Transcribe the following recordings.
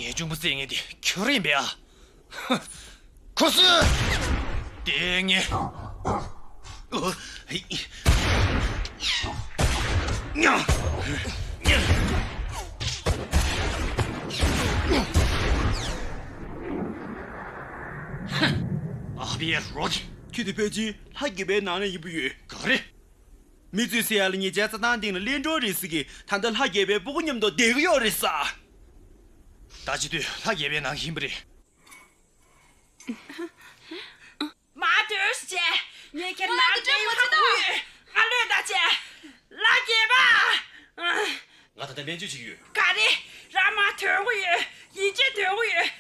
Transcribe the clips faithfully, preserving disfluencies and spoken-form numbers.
ངའི་གཅུང་པོ་བསད་མཁན་དེ་ཁྱོད་རེད་པས་ཨ། ཧ། ཁུ་སིམ། དེ་ངས། ཨོ། ཨ་བི་ཡ་རོ་ཏི། ཁྱོད་དེ་ཕལ་ཆེར་ལྷ་རྒྱལ་པོའི་ནང་ནས་ཡིན་པ་ཡོད། ག་རེ། མི་ཚོས་ཟེར་ཡ་ལ་ཉེ་ཆར་རྩྭ་ཐང་སྟེང་ལ་གླེན་གྲོགས་རེད་ཟེར་གི། ད་ལྟ་ལྷ་རྒྱལ་པོའི་སྤུ་གུ་མཉམ་དུ་བསྡད་ཀྱི་ཡོད་རེད་ཟེར། ད་བྱེད་དུས་ལྷ་རྒྱལ་པོའི་ནང་ཡིན་པ་རེད། མ་སྡོད་ཤིག་བྱས། ངས་ཁྱེད་ལ་འདྲེ་ཡོད་ཧ་གོ་ཡོད། ང་ལོས་ད་བྱས། ལྷ་རྒྱལ་པོ། ང་ད་ལྟ་སྨན་བཅོས་བྱེད་ཀྱི་ཡོད། ག་རེ། རང་མ་དོན་གོ་ཡོད། ཡིན་གཅིག་དོན་གོ་ཡོད།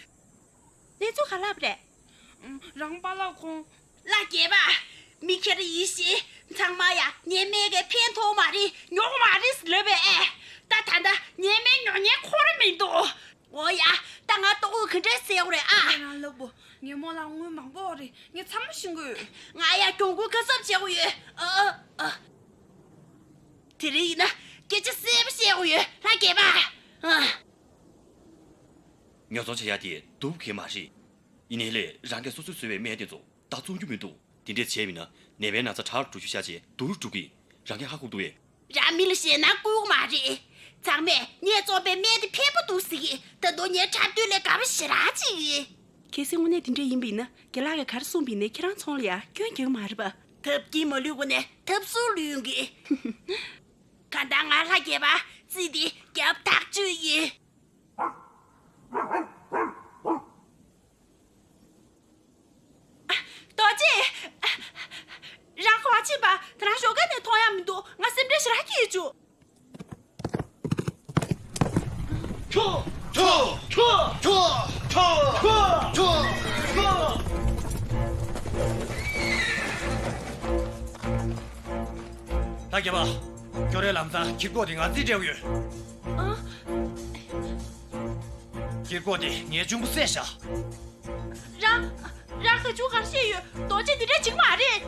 གནས་ཚུལ་ག་ལབ་རེད། རང་པཱ་ལགས་ཁོང་། ལྷ་རྒྱལ་པོ། མི་ཁྱེར་ཡིན་ཞེས། ཚང་མ་ཡ་ངའི་སྨན་གྱིས་ཕན་ཐོགས་མ་རེད། ཉོག་མ་རེད་ལབ་པས་ཨེ། ད་ད་ལྟ་ངའི་སྨན་ཉོ་མཁན་ཁོ་རང་མི་འདུག་འོ་ཡ། ད་ང་ལྟོ་གོས་ག་འདྲས་སེལ་དགོས་རེད་ཨ། ཁྱེད་རང་ལབ་དགོས། ངའི་རྨོ་ལགས་དངུལ་མང་པོ་རེད། ངས་ཚང་མ་ཤེས་ཀྱི་ཡོད། ང་ཡ་གྱོང་གུན་ཁ་གསབ་བྱེད་དགོས་ཡོད། ཨ་ཨ་ཨ། དེ་རིང་ཡིན་ན་སྐད་ཆ་གསལ་པོ་བཤད་དགོས་ཡོད་ལྷ་རྒྱལ་པོ། ཨ། ཉོ་ཚོང་བྱེད་ཡ་དེ་སྡུག་གི་མ་རེད། ཡིན་ནའི་ལས་རང་གིས་སོ་སོས་བཟོས་པའི་སྨན་དེ་ཚོ་ད་བཙོང་རྒྱུ་མི་འདུག་དེ་འདྲས་བྱས་མིན་ན་ནད་པའི་ན་ཚ་དྲག་རུ་འགྲོ་རྒྱུ་ཤ་ཆེ་སྡུག་རུ་འགྲོ་གི། རང་གིས་ཧ་གོ་གི་འདུག་གས། རང་མི་ལ་ཞེད་སྣང་སྐུལ་གི་མ་རེད། ཚང་མས་ངས་བཙོངས་པའི་སྨན་དེ་ཕན་པོ་འདུག་ཟེར་གི། ད་དུང་ངའི་འཁྲབ་སྟོན་ལས་དགའ་པོ་ཞེ་དྲག་ཅིག་ཡིན། གལ་སྲིད་དངོས་གནས་དེ་འདྲས་ཡིན་པ་ཡིན་ན་རྒན་ལགས་ཀྱིས་ག་རེ་གསུངས་པ་ཡིན་ནའི་ཁྱེད་རང་ཚོང་ལ་ཡ་སྐྱོན་རྒྱག་གི་མ་རེད་པ། ཐབས་ཀྱིས་མ་ལུས་དགོས་ནས་ཐབས་ཟུར་ལུས་ཡོང་གི། གང་ལྟར་ང་ལྷ་རྒྱལ་པོ་རྩིས་དེ་རྒྱབ་ཐག་ཆོད་ཡིན། རྡོ་རྗེ། རང་ག་པར་ཕྱིན་པ། ད་རང་ཞོགས་ཀས་ནས་མཐོང་ཡ་མི་འདུག་ང་སེམས་ཁྲལ་ཞེ་དྲག་སྐྱེས་བྱུང་། ཁྱོ། ཁྱོ། ཁྱོ། ཁྱོ། ལྷ་རྒྱལ་པོ། ཁྱོད་རའི་ལམ་སང་གྱི་ཀོ་དེ་ང་རྩིས་སྤྲད་ཡོད། ཨ། གྱི་ཀོ་དེ་ངའི་གཅུང་པོ་བསད་བཞག་རང་། རང་ག་ཅུང་གར་ཤེས་ཡོད། རྡོ་རྗེ་འདི་འདྲ་བྱེད་ཀྱི་མ་རེད།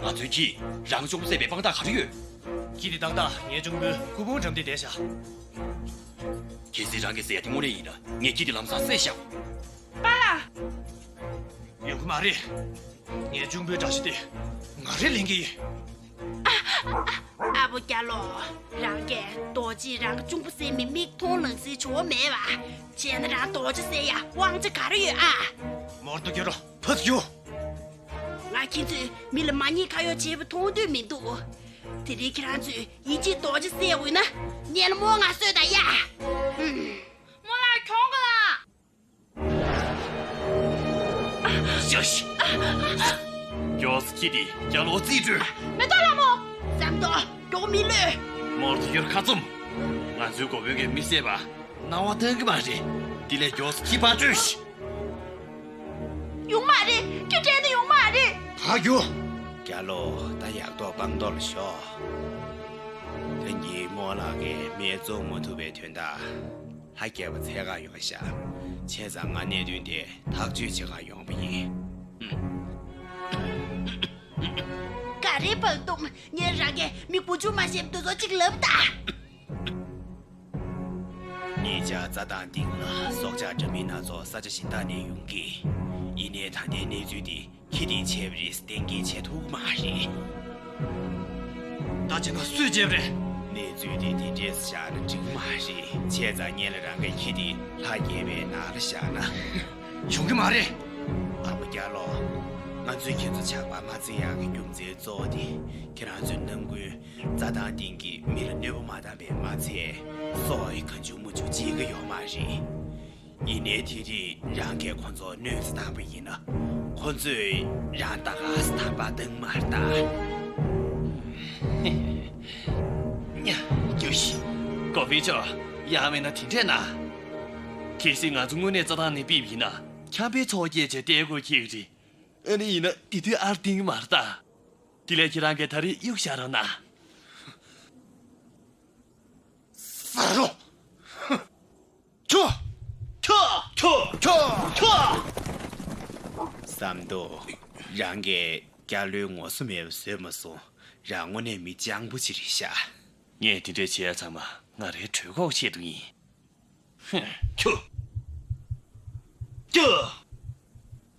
ང་ཚོའི་གྱིས་རང་གཅུང་པོ་བསད་པའི་དཔང་རྟགས་ག་རེ་ཡོད། གྱི་དེ་ཏག་ཏག་ངའི་གཅུང་པོའི་སྐུ་ཕུང་འགྲམ་དེ་བསྡད་བཞག་གལ་སྲིད་རང་གིས་ཟེར་ཡ་དེ་དངོས་གནས་ཡིན་ན་ངས་གྱི་དེ་ལམ་སང་བསད་བཞག་པཱ་ལགས། ཡོང་གི་མ་རེད། ངའི་གཅུང་པོའི་དགྲ་ཤ་དེ་ང་རས་ལེན་གྱི་ཡིན། ཨ་བོ་རྒྱ་ལོ། རང་གིས་རྡོ་རྗེས་རང་གི་གཅུང་པོ་བསད་མི་མིག་མཐོང་ལག་ཟིན་བྱུང་བ་མེད་པ། བྱས་ན་རང་རྡོ་རྗེ་བསད་ཡ་དབང་ཆ་ག་རེ་ཡོད་ཨ། མོར་དུ་རྒྱུག་རོགས། ཕར་རྒྱུག་ང་ཁྱེད་ཚོས་མི་ལ་མ་ཉེས་ཁ་གཡོག་བྱེད་པ་མཐོང་འདོད་མི་འདུག་དེ་རིང་ཁྱེད་རང་ཚོས་ཡིན་གཅིག་རྡོ་རྗེ་བསད་འོས་ན་སྔོན་ལ་མོ་ང་གསོད་དང་ཡ། ཧུམ། རྨོ་ལགས་གྱོང་ག་ལ། ཤ་ཤི། མགྱོགས་སུ་ཁྱི་དེ་རྒྱ་ལོ་རྩིས་སྤྲོད། མེ་ཏོག་ལྷ་མོ། ཟམ་ཏོག་མགྱོགས་མི་ལོས། མོར་དུ་ཡོར་ཁ་བཙུམ། ང་ཚོའི་འགོ་དཔོན་གྱིས་མི་བསད་པ་སྣང་བ་སྟོན་གྱི་མ་རེད། དེ་ལས་མགྱོགས་སུ་ཁྱི་ཕར་སྤྲོད་ཤིག་ཡོང་མ་རེད། ཁྱི་བྲལ་ནས་ཡོང་མ་རེད། ཕར་རྒྱུག་རྒྱ་ལོ། ད་ཡག་ཐོག་སྤང་ཐོག་ལ་ཤོག་ད་ཉིན་རྨོ་ལགས་ཀྱིས་སྨན་བཙོང་མ་ཐུབ་པའི་དོན་དག་ལྷ་རྒྱལ་པོ་འཚོལ་གར་ཡོང་བཞག་བྱས་ཙང་ང་གནད་དོན་དེ་ཐག་གཅོད་བྱེད་གར་ཡོང་བ་ཡིན། ག་རེ་བང་སྟོང་། ངས་རང་གིས་མི་བུ་ཆུང་མ་ཤེས་པ་དེ་ཚོ་གཅིག་ལབ་ད། ཉེ་ཆར་རྩྭ་ཐང་སྟེང་ལ་སྲོག་ཆགས་འདྲ་མིན་སྣ་ཚོགས་ས་ཆ་གཞན་དག་ནས་ཡོང་གི། ཡིན་ནའི་ད་ལྟའི་གནས་ཚུལ་འདི་ཁྱི་དེས་བྱས་པ་རེད་གཏན་འཁེལ་བྱེད་ཐུབ་ཀྱི་མ་རེད། ད་བྱས་ན་སུས་བྱས་པ་རེད། གནས་ཚུལ་འདི་དེ་འདྲས་བཞག་ན་འགྲིག་གི་མ་རེད། བྱས་ཙང་སྔོན་ལ་རང་གིས་ཁྱི་དེ་ལྷ་རྒྱལ་པོའི་ནང་ལ་བཞག་ན། ཡོང་གི་མ་རེད། ཨ་བོ་རྒྱ་ལོ། ང་ཚོས་ཁྱེད་ཚོ་ཇག་པ་མ་བརྩི་ཡག་གི་རྒྱུ་མཚན་གཙོ་བོ་དེ་ཁྱེད་རང་ཚོའི་ནང་ཁུལ་རྩྭ་ཐང་སྟེང་གི་མི་ལ་གནོད་པ་མ་བཏང་པས་མ་ཚད། སྲོག་ཡི་གང་བྱུང་མང་བྱུང་བྱེད་ཀྱི་ཡོད་མ་རེད། ཡིན་ནའི་དེ་རིང་རང་གིས་ཁོ་ཚོ་གནོད་འཚེ་བཏང་པ་ཡིན་ན། ཁོ་ཚོས་རང་ད་ག་སེ་ཐར་པ་བཏང་མ་རེད་ད། ཉ། རྒྱུགས་ཤིག་འགོ་དཔོན་མཆོག་ཡང་མིན་ན་དེ་འདྲས་ན། གལ་སྲིད་ང་ཚོ་དངོས་གནས་རྩྭ་ཐང་ནས་ཕུད་པ་ཡིན་ན་འཁྱམ་པའི་འཚོ་བ་སྐྱེལ་བྱས་བསྡད་དགོས་ཀྱི་རེད། ཨ་ནི་ཡིན་ན་དེ་དུས་ཨར་བཏིང་གི་མ་རེད་ད། དེ་ལས་ཁྱེད་རང་གིས་ད་རེས་གཡུག་བཞག་རོགས་གནང་། ཟ་རོ། ཁྱོ། ཁྱོ། ཁྱོ། ཁྱོ། ཁྱོ། བསམ་འདུག་རང་གིས་རྒྱ་ལོའི་ངོ་སོ་མེད་པ་བཟོས་མ་སོང་། རང་དངོས་གནས་མི་སྤྱང་པོ་ཅིག་རེད་ཤག་ངས་དེ་འདྲས་བྱས་ཡ་ཚང་མ་ང་རའི་གྲོད་ཁོག་ཆེད་དུ་ཡིན། ཁྱོད། ཁྱོད།